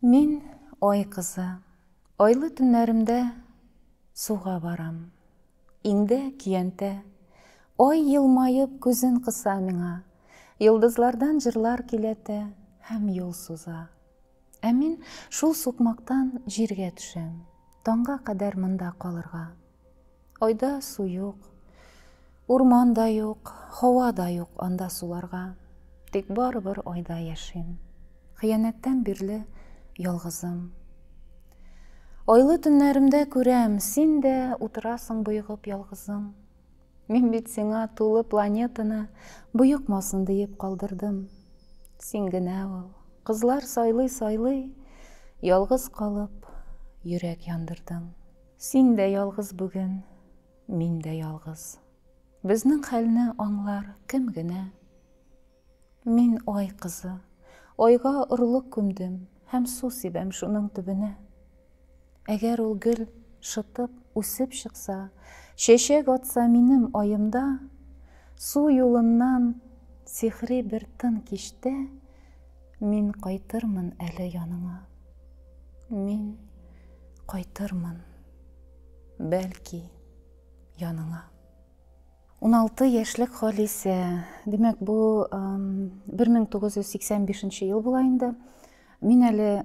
Мин ай кызы. Айлы төннәремдә суга барам. Иңдә көянтә. Ай елмаеп күзен кыса миңа. Йолдызлардан җырлар көйләтә һәм юл суза. Ә мин шул сукмактан җиргә төшәм. Таңга кадәр монда калырга. Айда су юк, урман да юк, һава да юк анда суларга. Тик барыбер айда яшим. Хыянәттән бирле ялгызым. Айлы төннәремдә күрәм, син дә утырасың боегып ялгызың. Мин бит сиңа тулы планетаны боекмасын диеп калдырдым. Син генә ул. Кызлар сайлый-сайлый, ялгыз калып, йөрәк яндырдың. Син дә ялгыз бүген, мин дә ялгыз. Безнең хәлне аңлар кем генә? Мин ай кызы. Айга орлык күмдем һәм су сибәм шуның төбенә. Әгәр ул гөл шытып, үсеп чыкса, чәчәк атса минем аемда, су юлыннан сихри бер тын кичтә мин кайтырмын әле яныңа. Мин кайтырмын, бәлки, яныңа. 16 яшьлек Халисә. Димәк, бу 1985 ел була инде. Мин әле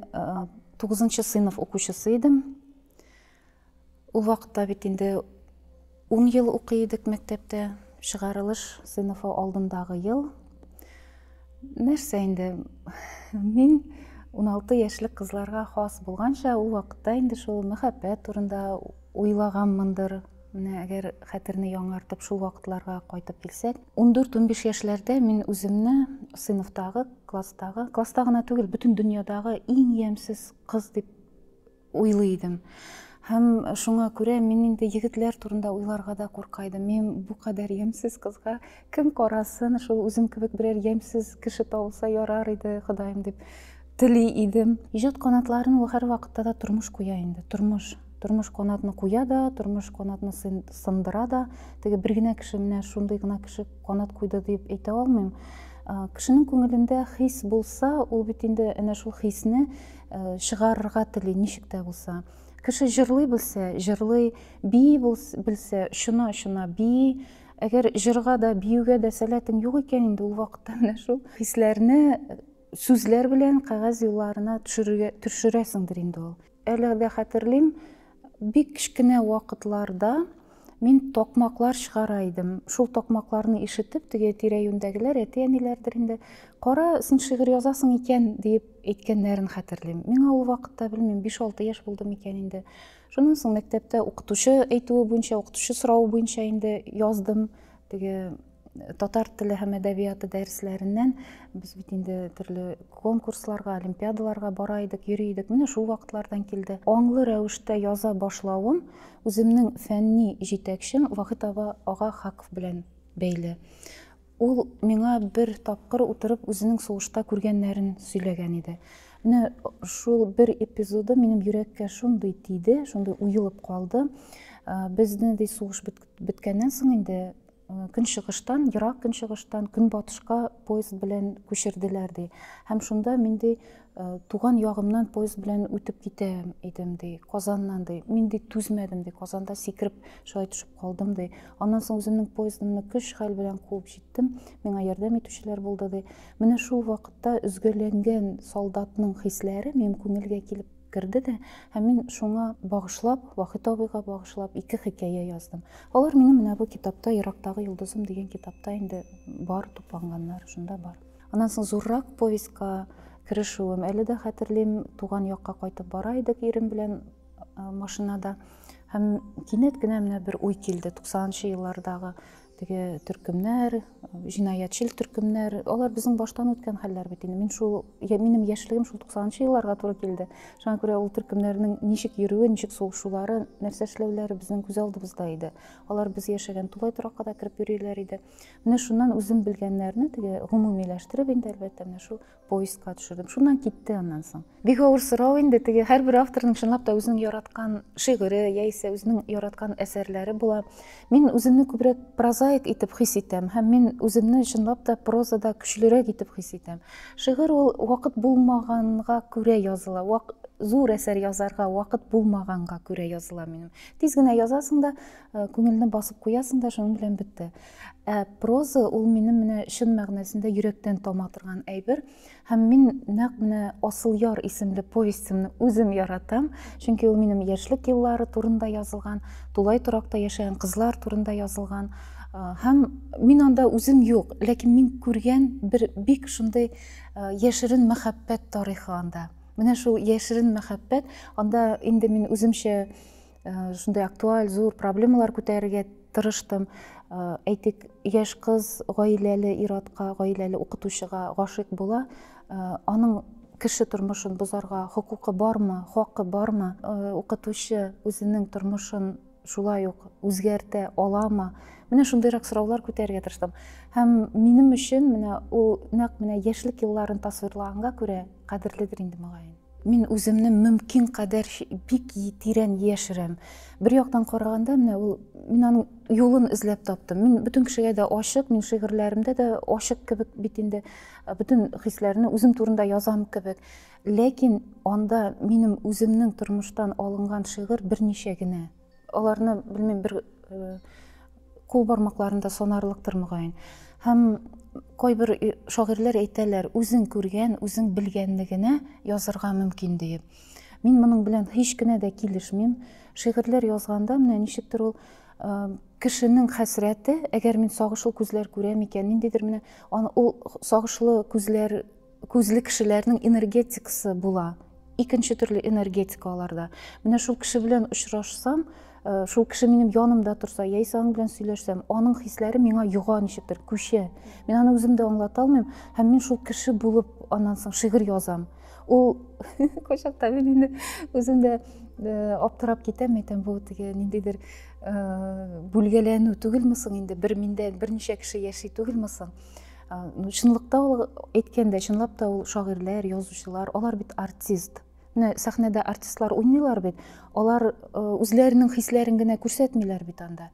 9 сыйныф укучысы идем. Ул вакытта бит инде 10 ел укый идек мәктәптә, чыгарылыш сыйныфы алдындагы ел. Нәрсә инде, мин 16 яшьлек кызларга хас булганча, ул вакытта инде шул мәхәббәт турында уйлаганмындыр. Менә әгәр хәтерне яңартып, шул вакытларга кайтып килсәк, 14-15 яшьләрдә мин үземне сыйныфтагы, класстагы, класста гына түгел, бөтен дөньядагы иң ямьсез кыз дип уйлый идем. Һәм шуңа күрә мин инде егетләр турында уйларга да курка идем. Мин бу кадәр ямьсез кызга кем карасын, шул үзем кебек берәр ямьсез кеше табылса ярар иде, Ходаем дип тели идем. Иҗат канатларын ул һәрвакытта да тормыш куя инде, тормыш. Тормыш канатны куя да, тормыш канатны сындыра да. Теге бер генә кеше менә шундый гына кеше канат куйды дип әйтә алмыйм. Кешенең күңелендә хис булса, ул бит инде әнә шул хисне чыгарырга тели, ничек тә булса. Кеше җырлый белсә, җырлый, бии белсә, очына-очына бии. Әгәр җырга да, биюгә дә сәләтең юк икән инде, ул вакытта менә шул хисләрне сүзләр белән кәгазь юлларына төшерергә төшерәсеңдер инде ул. Әле дә хәтерлим, бик кечкенә вакытларда мин такмаклар чыгара идем. Шул такмакларны ишетеп, теге тирә-юньдәгеләр, әти-әниләрдер инде, кара, син шигырь язасың икән, диеп әйткәннәрен хәтерлим. Миңа ул вакытта, белмим, 5-6 яшь булды микән инде. Шуннан соң мәктәптә укытучы әйтүе буенча, укытучы соравы буенча инде яздым. Теге татар теле һәм әдәбияты дәресләреннән без бит инде төрле конкурсларга, олимпиадаларга бара идек, йөри идек. Менә шул вакытлардан килде. Аңлы рәвештә яза башлавым үземнең фәнни җитәкчем Вахит ага Хаков белән бәйле. Ул миңа бер тапкыр утырып үзенең сугышта күргәннәрен сөйләгән иде. Менә шул бер эпизоды минем йөрәккә шундый тиде, шундый уелып калды. Безне ди сугыш беткәннән соң инде көнчыгыштан, ерак көнчыгыштан көнбатышка поезд белән күчерделәр ди. Һәм шунда мин ди туган ягымнан поезд белән үтеп китә идем ди, Казаннан ди. Мин ди түзмәдем ди, Казанда сикереп шулай төшеп калдым ди. Аннан соң үземнең поездымны көч-хәл белән куып җиттем. Миңа ярдәм итүчеләр булды ди. Менә шул вакытта өзгәләнгән солдатның хисләре минем күңелгә килеп керде дә, һәм мин шуңа багышлап, Вахит абыйга багышлап ике хикәя яздым. Алар минем менә бу китапта, Ерактагы йолдызым дигән китапта инде бар, тупланганнар, шунда бар. Аннан соң зуррак повестька керешүем, әле дә хәтерлим, туган якка кайтып бара идек ирем белән машинада. Һәм кинәт кенә менә бер уй килде, 90 еллардагы теге төркемнәр, җинаятьчел төркемнәр, алар безнең баштан үткән хәлләр бит инде. Мин шул, я, минем яшьлегем шул 90 елларга туры килде. Шуңа күрә ул төркемнәрнең ничек йөрүе, ничек сугышулары, нәрсә эшләүләре безнең күз алдыбызда иде. Алар без яшәгән тулай торакка да кереп йөриләр иде. Менә шуннан үзем белгәннәрне теге гомумиләштереп инде, әлбәттә, менә шул поездга төшердем. Шуннан китте аннан соң. Бик авыр сорау инде, теге һәрбер авторның чынлап та үзенең яраткан шигыре яисә үзенең яраткан әсәрләре була. Мин үземне күбрәк прозаик прозаик итеп хис итәм һәм мин үземне чынлап та прозада көчлерәк итеп хис итәм. Шигырь ул вакыт булмаганга күрә языла. Вак, зур әсәр язарга вакыт булмаганга күрә языла минем. Тиз генә язасың да, э, күңелне басып куясың да, шуның белән бетте. Ә проза ул минем менә чын мәгънәсендә йөрәктән тама торган әйбер. Һәм мин нәкъ менә Асыл яр исемле повестемны үзем яратам, чөнки ул минем яшьлек еллары турында язылган, тулай торакта яшәгән кызлар турында язылган. Һәм мин анда үзем юк, ләкин мин күргән бер бик шундый яшерен мәхәббәт тарихы анда. Менә шул яшерен мәхәббәт, анда инде мин үземчә шундый актуаль зур проблемалар күтәрергә тырыштым. Әйтик, яшь кыз гаиләле ир-атка, гаиләле укытучыга гашыйк була. Аның кеше тормышын бозарга хокукы бармы, хакы бармы? Укытучы үзенең тормышын шулай ук үзгәртә аламы? Менә шундыйрак сораулар күтәрергә тырыштым. Һәм минем өчен менә ул нәкъ менә яшьлек елларын тасвирлаганга күрә кадерледер инде мөгаен. Мин үземне мөмкин кадәр бик тирән яшерәм. Бер яктан караганда, менә ул мин аның юлын эзләп таптым. Мин бөтен кешегә дә ачык, мин шигырьләремдә дә ачык кебек бит инде, бөтен хисләрне үзем турында язам кебек. Ләкин анда минем үземнең тормыштан алынган шигырь берничә генә. Аларны, белмим, бер э, кул бармакларында санарлыктыр мөгаен. Һәм кайбер э, шагыйрьләр әйтәләр, үзең күргән, үзең белгәнне генә язырга мөмкин диеп. Мин моның белән һич кенә дә килешмим. Шигырьләр язганда менә ничектер ул э, кешенең хәсрәте, әгәр мин сагышлы күзләр күрәм икән, ниндидер менә ул сагышлы күзләр күзле кешеләрнең энергетикасы була. Икенче төрле энергетика аларда. Менә шул кеше белән очрашсам, э, шул кеше минем янымда торса, яисә аның белән сөйләшсәм, аның хисләре миңа йога ничектер, күчә. Мин аны үзем дә аңлата алмыйм, һәм мин шул кеше булып аннан соң шигырь язам. Ул кайчакта мин инде үзем дә э, аптырап китәм, әйтәм, бу теге ниндидер э, бүлгәләнү түгелме соң инде, бер миндә берничә кеше яши түгелме соң? Ну, чынлыкта ул әйткәндә, чынлап та ул шагыйрьләр, язучылар, алар бит артист. Менә сәхнәдә артистлар уйныйлар бит, алар үзләренең хисләрен генә күрсәтмиләр бит анда.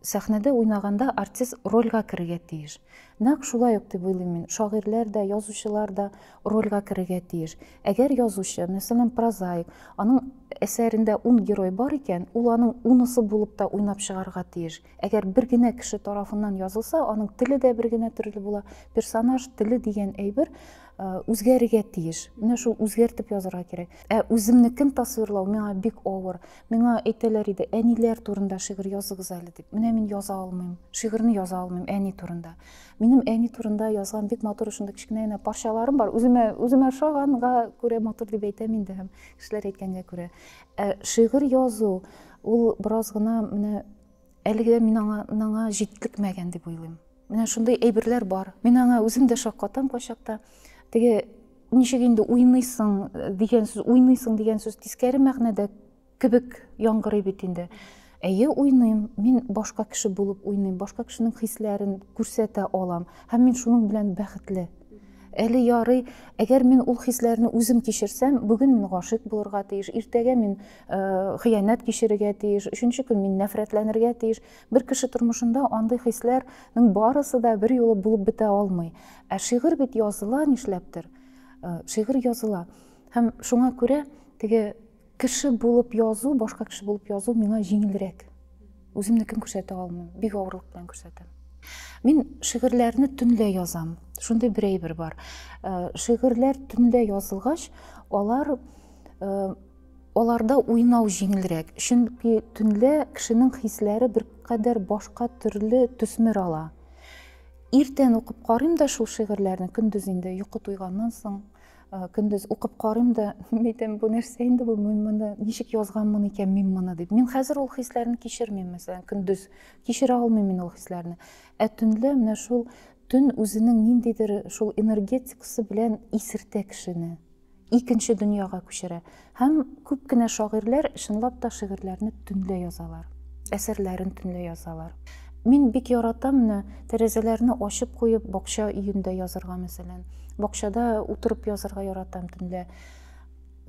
Сәхнәдә уйнаганда артист рольгә керергә тиеш. Нәкъ шулай ук дип уйлыйм мин, шагыйрьләр дә, язучылар да рольгә керергә тиеш. Әгәр язучы, мәсәлән, прозаик, аның әсәрендә 10 герой бар икән, ул аның унысы булып та уйнап чыгарга тиеш. Әгәр бер генә кеше тарафыннан язылса, аның теле дә бер генә төрле була. Персонаж теле дигән әйбер э, үзгәрергә тиеш. Менә шул үзгәртеп язарга кирәк. Ә үземнекен тасвирлау миңа бик авыр. Миңа әйтәләр иде, әниләр турында шигырь языгыз әле дип. Менә мин яза алмыйм. Шигырьне яза алмыйм әни турында. Минем әни турында язган бик матур шундый кечкенә генә парчаларым бар. Үземә үземә ошаганга күрә матур дип әйтәм инде һәм кешеләр әйткәнгә күрә. Ә шигырь язу ул бераз гына менә Әлегә мин аңа, аңа җитлекмәгән дип уйлыйм. Менә шундый әйберләр бар. Мин аңа үзем дә шаккатам кайчакта. Теге ничек инде уйныйсың э, дигән сүз, уйныйсың дигән сүз тискәре мәгънәдә кебек яңгырый бит инде. Әйе, уйныйм. Мин башка кеше булып уйныйм, башка кешенең хисләрен күрсәтә алам. Һәм мин шуның белән бәхетле. Әле ярый, әгәр мин ул хисләрне үзем кичерсәм, бүген мин гашыйк булырга тиеш, иртәгә мин э, хыянәт кичерергә тиеш, өченче көн мин нәфрәтләнергә тиеш. Бер кеше тормышында андый хисләрнең барысы да бер юлы булып бетә алмый. Ә шигырь бит языла нишләптер. Э, шигырь языла. Һәм шуңа күрә теге кеше булып язу, башка кеше булып язу миңа җиңелрәк. Үземнекен күрсәтә алмыйм, бик авырлык белән күрсәтәм. Мин шигырьләрне төнлә язам. Шундый бер әйбер бар. Э, шигырьләр төнлә язылгач, алар э, аларда уйнау җиңелрәк. Чөнки төнлә кешенең хисләре беркадәр башка төрле төсмер ала. Иртән укып карыйм да шул шигырьләрне, көндез инде йокы туйганнан соң Э, көндез укып карыйм да, мин әйтәм, бу нәрсә инде бу, мин моны ничек язганмын икән мин моны дип. Мин хәзер ул хисләрне кичермим, мәсәлән, көндез кичерә алмыйм мин ул хисләрне. Ә төнлә менә шул төн үзенең ниндидер шул энергетикасы белән исертә кешене. Икенче дөньяга күчерә. Һәм күп кенә шагыйрьләр чынлап та шигырьләрне төнлә язалар. Әсәрләрен төнлә язалар. Мин бик яратам менә тәрәзәләрне ачып куеп бакча өендә язарга мәсәлән. Бакчада утырып язарга яратам төнлә.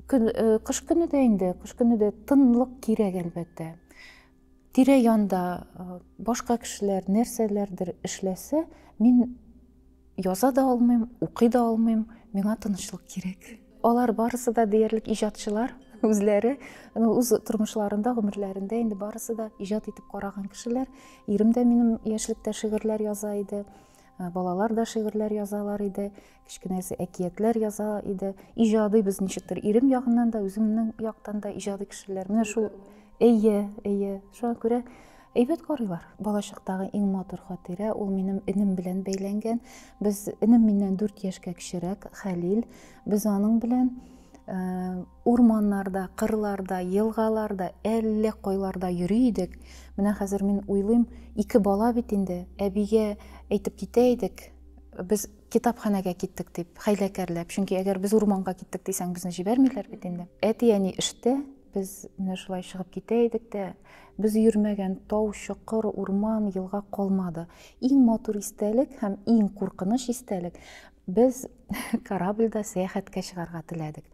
Көн, э, кыш көне дә инде, кыш көне дә тынлык кирәк әлбәттә. Тирә-янда башка кешеләр нәрсәләрдер эшләсә, мин яза да алмыйм, укый да алмыйм, миңа тынычлык кирәк. Алар барысы да диярлек иҗатчылар үзләре, үз тормышларында, гомерләрендә инде барысы да иҗат итеп караган кешеләр. Ирем дә минем яшьлектә шигырьләр яза иде, балалар да шигырьләр язалар иде, кечкенәсе әкиятләр яза иде. Иҗади без ничектер ирем ягыннан да, үземнең яктан да иҗади кешеләр. Менә шул әйе, әйе. Шуңа күрә әйбәт карыйлар. Балачактагы иң матур хатирә ул минем энем белән бәйләнгән. Без энем миннән 4 яшькә кечерәк, Хәлил. Без аның белән урманнарда, кырларда, елгаларда, әллә кайларда йөри идек. Менә хәзер мин уйлыйм, ике бала бит инде, әбигә әйтеп китә идек, без китапханәгә киттек дип, хәйләкәрләп. Чөнки әгәр без урманга киттек дисәң, безне җибәрмиләр бит инде. Әти-әни эштә, без менә шулай чыгып китә идек тә, без йөрмәгән тау, чокыр, урман, елга калмады. Иң матур истәлек һәм иң куркыныч истәлек, без корабльдә сәяхәткә чыгарга теләдек.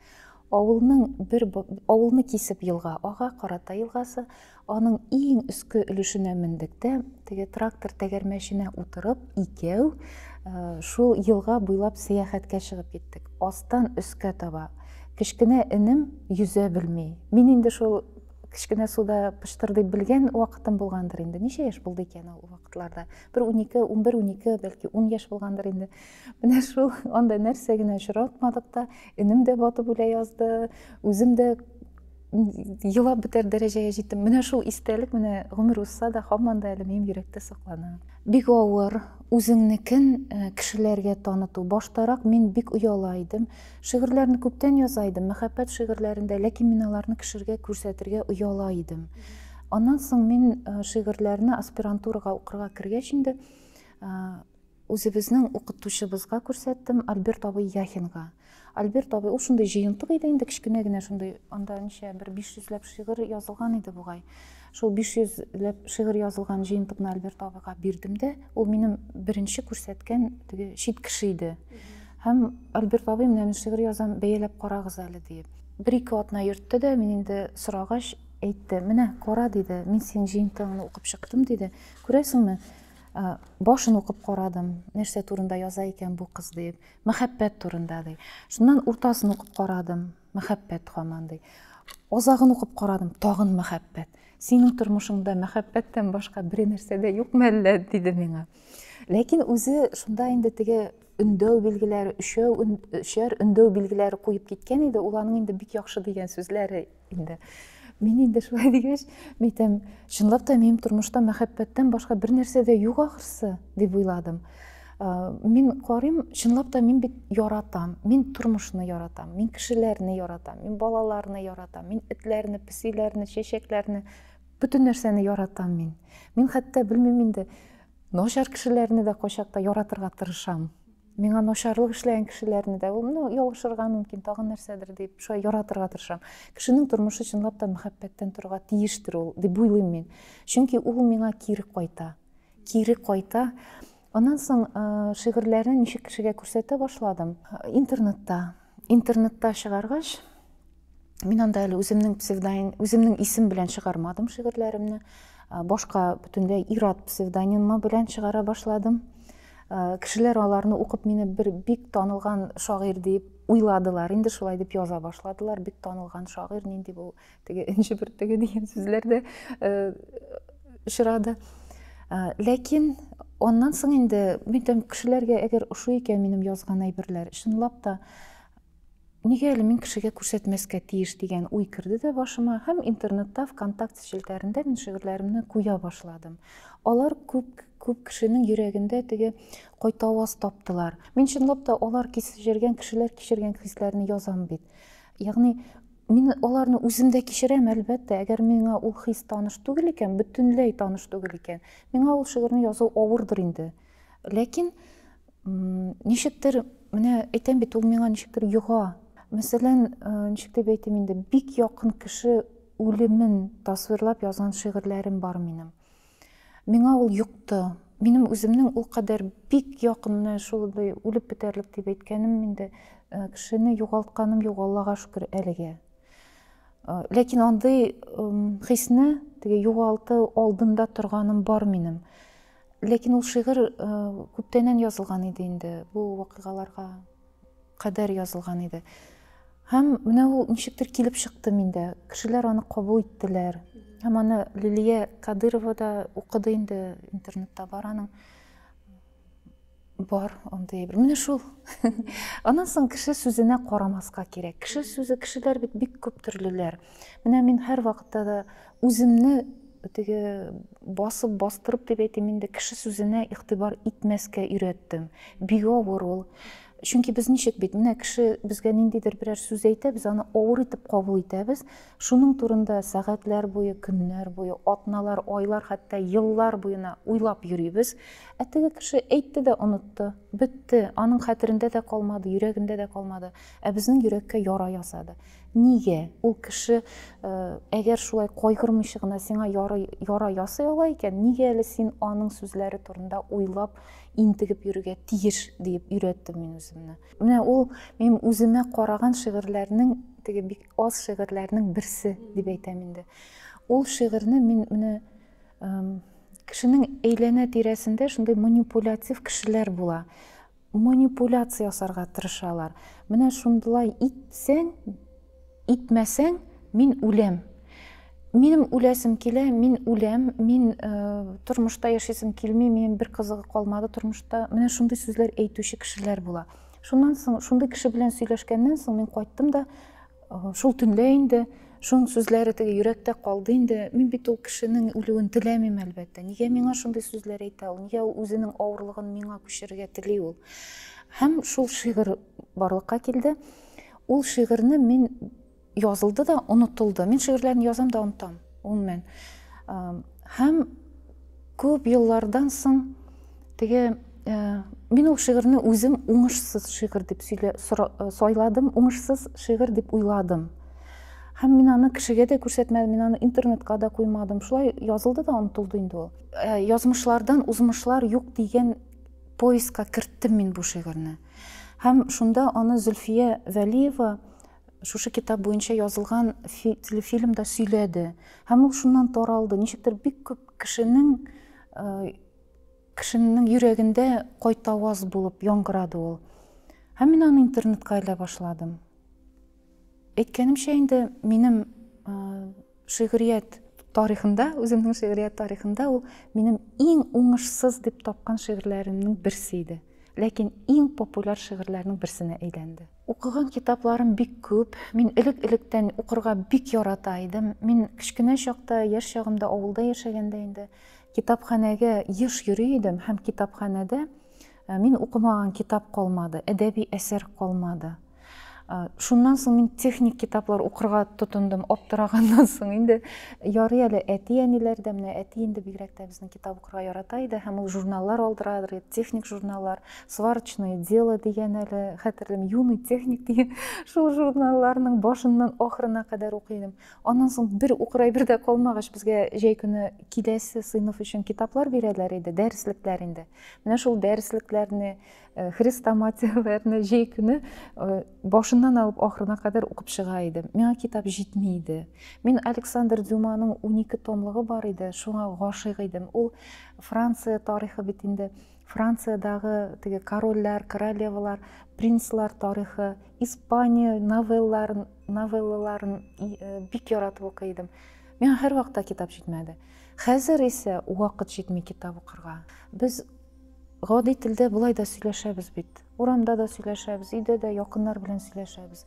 Авылның бер авылны кисеп елга ага, Карата елгасы, аның иң өске өлешенә мендек тә, теге трактор тәгәрмәченә утырып, икәү шул елга буйлап сәяхәткә чыгып киттек. Астан өскә таба. Кечкенә энем йөзә белми. Мин инде шул кечкенә суда пыштырдый белгән вакытым булгандыр инде. Ничә яшь булды икән ул вакытларда? Бер 12, 11, 12, бәлки 10 яшь булгандыр инде. Менә шул анда нәрсә генә очратмадык та, энем дә батып үлә язды, үзем дә елап бетәр дәрәҗәгә җиттем. Менә шул истәлек менә гомер узса да һаман да әле минем йөрәктә саклана. Бик авыр үзеңнекен кешеләргә таныту. Баштарак мин бик ояла идем. Шигырьләрне күптән яза идем, мәхәббәт шигырьләрен дә, ләкин мин аларны кешергә күрсәтергә ояла идем. Аннан соң мин шигырьләрне аспирантурага укырга кергәч инде Үзебезнең укытучыбызга күрсәттем, Альберт абый Яхинга. Альберт абый, ул шундый җыентык иде инде, кечкенә генә шундый, анда ничә, бер 500 ләп шигырь язылган иде бугай. Шул 500 ләп шигырь язылган җыентыкны Альберт абыйга бирдем дә, ул минем беренче күрсәткән теге чит кеше иде. Һәм Альберт абый, менә мин шигырь язам, бәяләп карагыз әле, диеп. Бер-ике атна йөртте дә, мин инде сорагач, әйтте, менә, кара, диде, мин синең җыентыгыңны укып чыктым, диде. Күрәсеңме, Башын укып карадым, нәрсә турында яза икән бу кыз диеп. Мәхәббәт турында ди. Шуннан уртасын укып карадым, мәхәббәт һаман ди. Азагын укып карадым, тагын мәхәббәт. Синең тормышыңда мәхәббәттән башка бер нәрсә дә юкмы әллә, диде миңа. Ләкин үзе шунда инде теге өндәү билгеләре, өчәү, өчәр өндәү билгеләре куеп киткән иде, ул аның инде бик яхшы дигән сүзләре инде. Мин инде шулай дигәч, мин әйтәм, чынлап та минем тормышта мәхәббәттән башка бер нәрсә дә юк ахрысы, дип уйладым. Мин карыйм, чынлап та мин бит яратам, мин тормышны яратам, мин кешеләрне яратам, мин балаларны яратам, мин этләрне, песиләрне, чәчәкләрне, бөтен нәрсәне яратам мин. Мин хәтта белмим инде, начар кешеләрне дә кайчакта яратырга тырышам. Миңа начарлык эшләгән кешеләрне дә, ул, ну, ялгышырга мөмкин, тагын нәрсәдер дип, шулай яратырга тырышам. Кешенең тормышы чынлап та мәхәббәттән торырга тиештер ул, дип уйлыйм мин. Чөнки ул миңа кире кайта. Кире кайта. Аннан соң шигырьләрне ничек кешегә күрсәтә башладым? Интернетта. Интернетта чыгаргач, Мин анда әле үземнең псевдоним, үземнең исем белән чыгармадым шигырьләремне. Башка бөтенләй ир-ат псевдонимы белән чыгара башладым. Кешеләр аларны укып мине бер бик танылган шагыйрь дип уйладылар. Инде шулай дип яза башладылар. Бик танылган шагыйрь, нинди бу теге энҗе бөртеге дигән сүзләр дә очрады. Ләкин аннан соң инде мин кешеләргә әгәр ошый икән минем язган әйберләр, чынлап та Нигә әле мин кешегә күрсәтмәскә тиеш дигән уй керде дә башыма һәм интернетта ВКонтакте челтәрендә мин шигырьләремне куя башладым. Алар күп күп кешенең йөрәгендә теге кайтаваз таптылар. Мин чынлап та алар кичергән кешеләр кичергән хисләрне язам бит. Ягъни мин аларны үзем дә кичерәм, әлбәттә, әгәр миңа ул хис таныш түгел икән, бөтенләй таныш түгел икән, миңа ул шигырьне язу авырдыр инде. Ләкин ничектер, менә әйтәм бит, ул миңа ничектер йога. Мәсәлән, ничек дип әйтим инде, бик якын кеше үлемен тасвирлап язган шигырьләрем бар минем. Миңа ул йокты. Минем үземнең ул кадәр бик якын, менә шулай үлеп бетәрлек дип әйткәнем инде, кешене югалтканым юк, Аллага шөкер, әлегә. Ләкин андый хисне теге югалту алдында торганым бар минем. Ләкин ул шигырь күптәннән язылган иде инде, бу вакыйгаларга кадәр язылган иде. Һәм менә ул ничектер килеп чыкты миндә. Кешеләр аны кабул иттеләр. Һәм аны Лилия Кадырова да укыды инде, интернетта бар аның. Бар андый әйбер. Менә шул. Аннан соң кеше сүзенә карамаска кирәк. Кеше сүзе, кешеләр бит бик күп төрлеләр. Менә мин һәр вакытта да үземне теге басып, бастырып дип әйтим инде, кеше сүзенә игътибар итмәскә өйрәттем. Бик авыр ул. Чөнки без ничек бит, менә кеше безгә ниндидер берәр сүз әйтә, без аны авыр итеп кабул итәбез. Шуның турында сәгатьләр буе, көннәр буе, атналар, айлар, хәтта еллар буена уйлап йөрибез. Ә теге кеше әйтте дә онытты. Бетте. Аның хәтерендә дә калмады, йөрәгендә дә калмады. Ә безнең йөрәккә яра ясады. Нигә? Ул кеше, әгәр шулай кайгырмыйча гына сиңа яра, яра ясый ала икән, нигә әле син аның сүзләре турында уйлап, интегеп йөрергә тиеш, диеп өйрәттем мин үземне. Менә ул минем үземә караган шигырьләрнең, теге бик аз шигырьләрнең берсе дип әйтәм инде. Ул шигырьне мин менә кешенең әйләнә тирәсендә шундый манипулятив кешеләр була. Манипуляция ясарга тырышалар. Менә шундылай итсәң, итмәсәң, мин үләм. Минем үләсем килә, мин үләм, мин э, тормышта яшисем килми, минем бер кызыгы калмады тормышта. Менә шундый сүзләр әйтүче кешеләр була. Шуннан соң, шундый кеше белән сөйләшкәннән соң мин кайттым да Шул төнлә инде, шуның сүзләре теге йөрәктә калды инде. Мин бит ул кешенең үлүен теләмим, әлбәттә. Нигә миңа шундый сүзләр әйтә ул? Нигә ул үзенең авырлыгын миңа күчерергә тели ул? Һәм шул шигырь барлыкка килде. Ул шигырьне мин язылды да онытылды. Мин шигырьләрне язам да онытам, гомумән. Һәм күп еллардан соң теге э, мин ул шигырьне үзем уңышсыз шигырь дип сөйлә, э, сайладым, уңышсыз шигырь дип уйладым. Һәм мин аны кешегә дә күрсәтмәдем, мин аны интернетка да куймадым. Шулай язылды да онытылды инде ул. Э, язмышлардан узмышлар юк дигән поискка керттем мин бу шигырьне. Һәм шунда аны Зөлфия Вәлиева шушы китап буенча язылган телефильмда сөйләде. Һәм ул шуннан таралды. Ничектер бик күп кешенең э, кешенең йөрәгендә кайтаваз булып яңгырады ул. Һәм мин аны интернетка элә башладым. Әйткәнемчә инде, минем э, шигърият тарихында, үземнең шигърият тарихында ул минем иң уңышсыз дип тапкан шигырьләремнең берсе иде. Ләкин иң популяр шигырьләрнең берсенә әйләнде. Укыган китапларым бик күп. Мин элек-электән укырга бик ярата идем. Мин кечкенә чакта, яшь чагымда авылда яшәгәндә инде китапханәгә еш йөри идем һәм китапханәдә э, мин укымаган китап калмады, әдәби әсәр калмады. Шуннан соң мин техник китаплар укырга тотындым, аптыраганнан соң инде. Ярый әле әти-әниләр дә, менә әти инде бигрәк тә безнең китап укырга ярата иде һәм ул журналлар алдыра иде, техник журналлар, Сварочное дело дигән әле, хәтерлим, Юный техник дигән шул журналларның башыннан ахырына кадәр укый идем. Аннан соң бер укыр әйбер дә калмагач, безгә җәй көне киләсе сыйныф өчен китаплар бирәләр иде, дәреслекләр инде. Менә шул дәреслекләрне Э, хрестоматияләрне җәй көне э, башыннан алып ахырына кадәр укып чыга идем. Миңа китап җитми иде. Мин Александр Дюманың 12 томлыгы бар иде, шуңа гашыйк идем. Ул Франция тарихы бит инде. Франциядагы теге корольләр, королевалар, принцлар тарихы, Испания новелларын, новеллаларын э, бик яратып укый идем. Миңа һәрвакытта китап җитмәде. Хәзер исә вакыт җитми китап укырга. Без Гади телдә болай да сөйләшәбез бит. Урамда да сөйләшәбез, өйдә дә якыннар белән сөйләшәбез.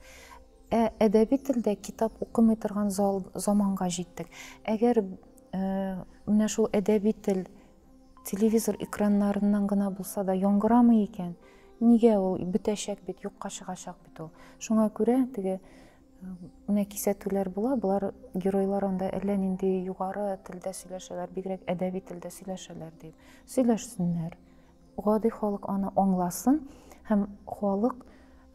Ә әдәби телдә китап укымый торган зал, заманга җиттек. Әгәр э, менә шул әдәби тел телевизор экраннарыннан гына булса да яңгырамый икән, нигә ул бетәчәк бит, юкка чыгачак бит ул. Шуңа күрә теге Менә кисәтүләр була, болар геройлар анда әллә нинди югары телдә сөйләшәләр, бигрәк әдәби телдә сөйләшәләр дип. Сөйләшсеннәр. Гади халык аны аңласын һәм халык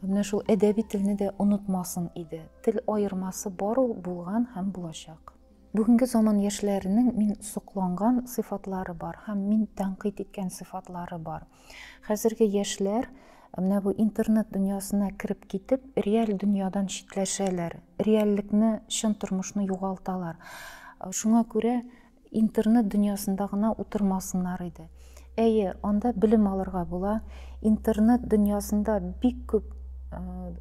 менә шул әдәби телне дә онытмасын иде. Тел аермасы бар ул, булган һәм булачак. Бүгенге заман яшьләренең мин сокланган сыйфатлары бар һәм мин тәнкыйть иткән сыйфатлары бар. Хәзерге яшьләр менә бу интернет дөньясына кереп китеп, реаль дөньядан читләшәләр, реальлекне, чын тормышны югалталар. Шуңа күрә интернет дөньясында гына утырмасыннар иде. Әйе, анда белем алырга була. Интернет дөньясында бик күп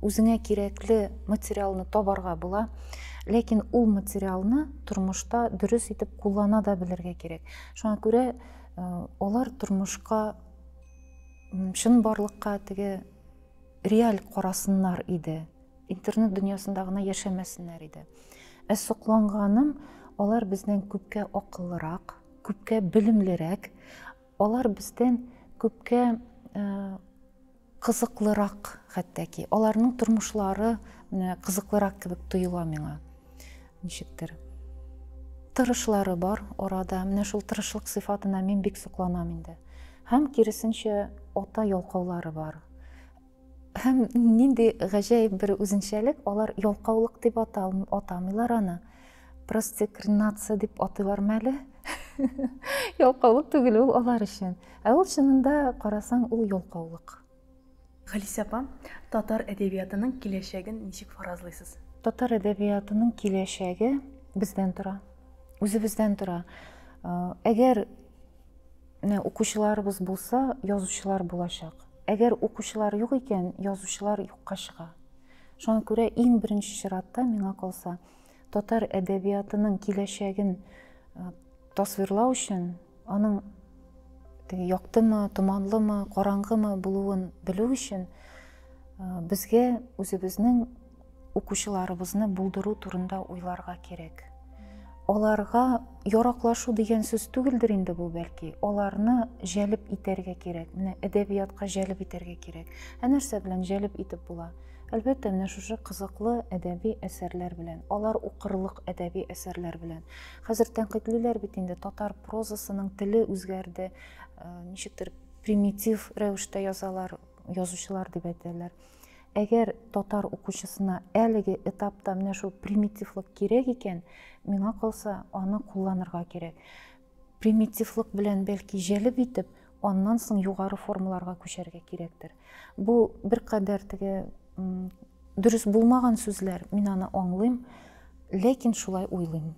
үзеңә кирәкле материалны табарга була. Ләкин ул материалны тормышта дөрес итеп куллана да белергә кирәк. Шуңа күрә алар тормышка, чынбарлыкка теге реаль карасыннар иде. Интернет дөньясында гына яшәмәсеннәр иде. Ә сокланганым, алар бездән күпкә акыллырак, күпкә белемлерәк, алар бездән күпкә кызыклырак хәтта ки. Аларның тормышлары менә кызыклырак кебек тоела миңа. Ничектер. Тырышлары бар арада. Менә шул тырышлык сыйфатына мин бик сокланам инде. Һәм киресенчә ата ялкаулары бар. Һәм нинди гаҗәеп бер үзенчәлек, алар ялкаулык дип атамыйлар аны. Простекринация дип атыйлармы әле? Ялкаулык түгел ул алар өчен. Ә ул чынында карасаң, ул ялкаулык. Халисә апа, татар әдәбиятының киләчәген ничек фаразлыйсыз? Татар әдәбиятының киләчәге бездән тора. Үзебездән тора. Әгәр укучыларыбыз булса, язучылар булачак. Әгәр укучылар юк икән, язучылар юкка чыга. Шуңа күрә иң беренче чиратта, миңа калса, татар әдәбиятының киләчәген тасвирлау өчен, аның теге яктымы, томанлымы, караңгымы булуын белү өчен, безгә үзебезнең укучыларыбызны булдыру турында уйларга кирәк. Аларга яраклашу дигән сүз түгелдер инде бу бәлки. Аларны җәлеп итәргә кирәк. Менә әдәбиятка җәлеп итәргә кирәк. Ә нәрсә белән җәлеп итеп була? Әлбәттә, менә шушы кызыклы әдәби әсәрләр белән, алар укырлык әдәби әсәрләр белән. Хәзер тәнкыйтьлиләр бит инде, татар прозасының теле үзгәрде, ничектер примитив рәвештә язалар, язучылар дип әйтәләр. Әгәр татар укучысына әлеге этапта менә шул примитивлык кирәк икән, миңа калса, аны кулланырга кирәк. Примитивлык белән бәлки җәлеп итеп, аннан соң югары формаларга күчәргә кирәктер. Бу беркадәр теге дөрес булмаган сүзләр, мин аны аңлыйм, ләкин шулай уйлыйм.